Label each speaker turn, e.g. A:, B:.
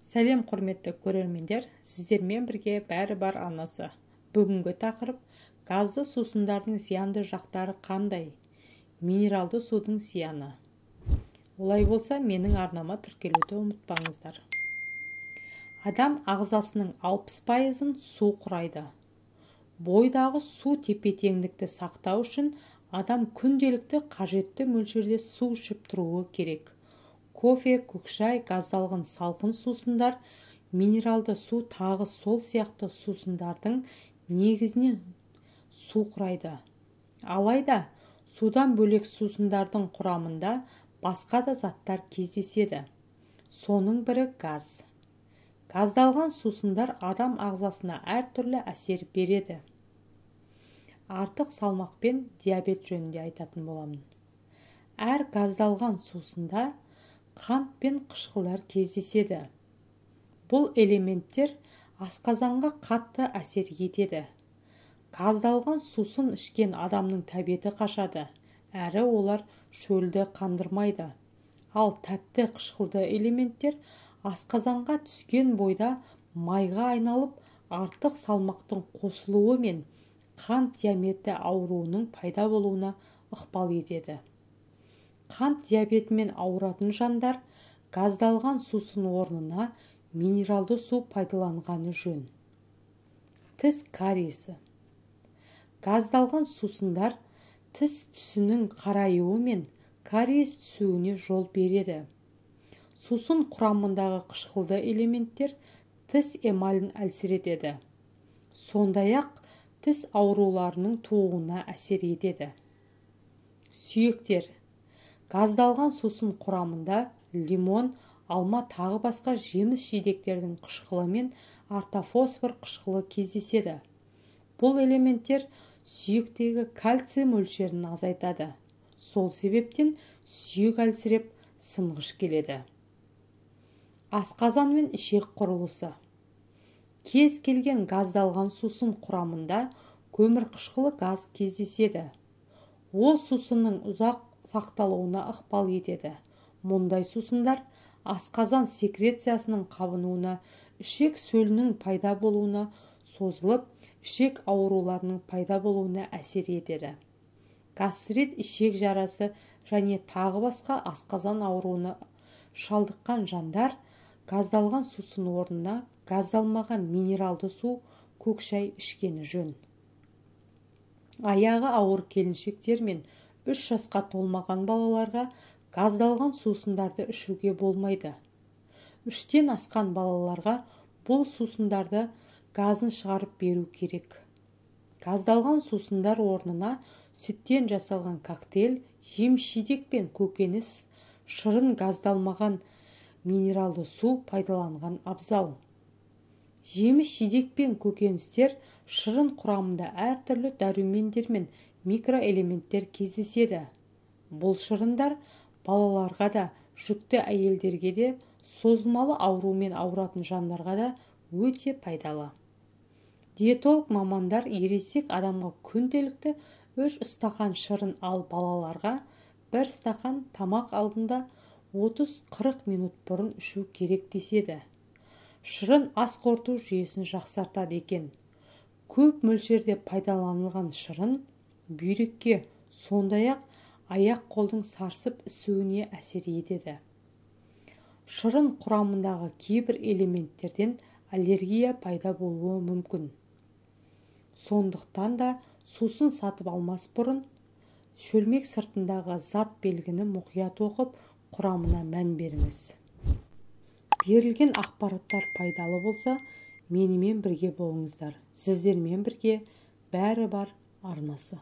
A: Сәлем, құрметті көрермендер! Сіздермен бірге Бәрі бар арнасы. Бүгінгі тақырып: газды сусындардың зиянды жақтары қандай? Минералды судың зияны. Олай болса, менің арнама тіркелуді ұмытпаңыздар. Адам ағзасының 60%-ын су құрайды. Бойдағы су тепе-теңдікті сақтау үшін адам күнделікті қажетті мөлшерде су ішіп тұруы керек. Кофе, көк шай, газдалған салқын сусындар, минералды су, тағы сол сияқты сусындардың негізінен су құрайды. Алайда судан бөлек сусындардың құрамында басқа да заттар кездеседі. Соның бірі газ. Газдалған сусындар адам ағзасына әртүрлі әсер береді. Артық салмақ пен диабет жөнінде айтатын боламын. Әр газдалған сусында қант пен қышқылдар кездеседі. Бұл элементтер асқазанға қатты әсер етеді. Газдалған сусын ішкен адамның тәбеті қашады, әрі олар шөлді қандырмайды. Ал тәтті қышқылды элементтер асқазанға түскен бойда майға айналып, артық салмақтың қосылуы мен қант диабеті ауруының пайда болуына ықпал етеді. Қант диабетімен ауыратын жандар газдалған сусын орнына минералды су пайдаланғаны жөн. Тіс кариесі. Газдалған сусындар тіс түсінің қараюы мен кариес түсуіне жол береді. Сусын құрамындағы қышқылды элементтер тіс эмалін әлсіретеді. Сондай-ақ тіс ауруларының тууына әсер етеді. Сүйектер. Газдалған сусын құрамында лимон, алма, тағы басқа жеміс-жидектердің қышқылы мен ортофосфор қышқылы кездеседі. Бұл элементтер сүйектегі кальций мөлшерін азайтады. Сол себептен сүйек әлсіреп, сынғыш келеді. Асқазан мен ішек құрылысы. Кез келген газдалған сусын құрамында көмірқышқылы газ кездеседі. Ол сусынның ұзақ сақталуына ықпал етеді. Мұндай сусындар асқазан секрециясының қабынуына, ішек сөлінің пайда болуына созылып, ішек ауруларының пайда болуына әсер етеді. Гастрит, ішек жарасы және тағы басқа асқазан ауруына шалдыққан жандар газдалған сусын орнына газдалмаған минералды су, көк шай ішкені жөн. Аяғы ауыр келіншектер мен 3 жасқа толмаған балаларға газдалған сусындарды ішуге болмайды. 3-тен асқан балаларға бұл сусындарды газын шығарып беру керек. Газдалған сусындар орнына сүттен жасалған коктейль, жеміс-жидек пен көкөніс, шырын, газдалмаған минералды су пайдаланған абзал. Жеміс-жидек пен көкөністер, шырын құрамында әртүрлі дәрумендер мен микроэлементтер кездеседі. Бұл шырындар балаларға да, жүкті әйелдерге де, созылмалы аурумен ауыратын жандарға да өте пайдалы. Диетолог мамандар ересек адамға күнделікті 3 стақан шырын, ал балаларға 1 стақан тамақ алдында 30-40 минут бұрын ішу керек деседі. Шырын ас қорыту жүйесін жақсартады екен. Көп мөлшерде пайдаланылған шырын бүйрекке, сондай-ақ аяқ-қолдың сарсып ісуіне әсер етеді. Шырын құрамындағы кейбір элементтерден аллергия пайда болуы мүмкін. Сондықтан да сусын сатып алмас бұрын шөлмек сыртындағы зат белгіні мұқият оқып, құрамына мән беріңіз. Берілген ақпараттар пайдалы болса, менімен бірге болыңыздар. Сіздермен бірге Бәрі бар арнасы.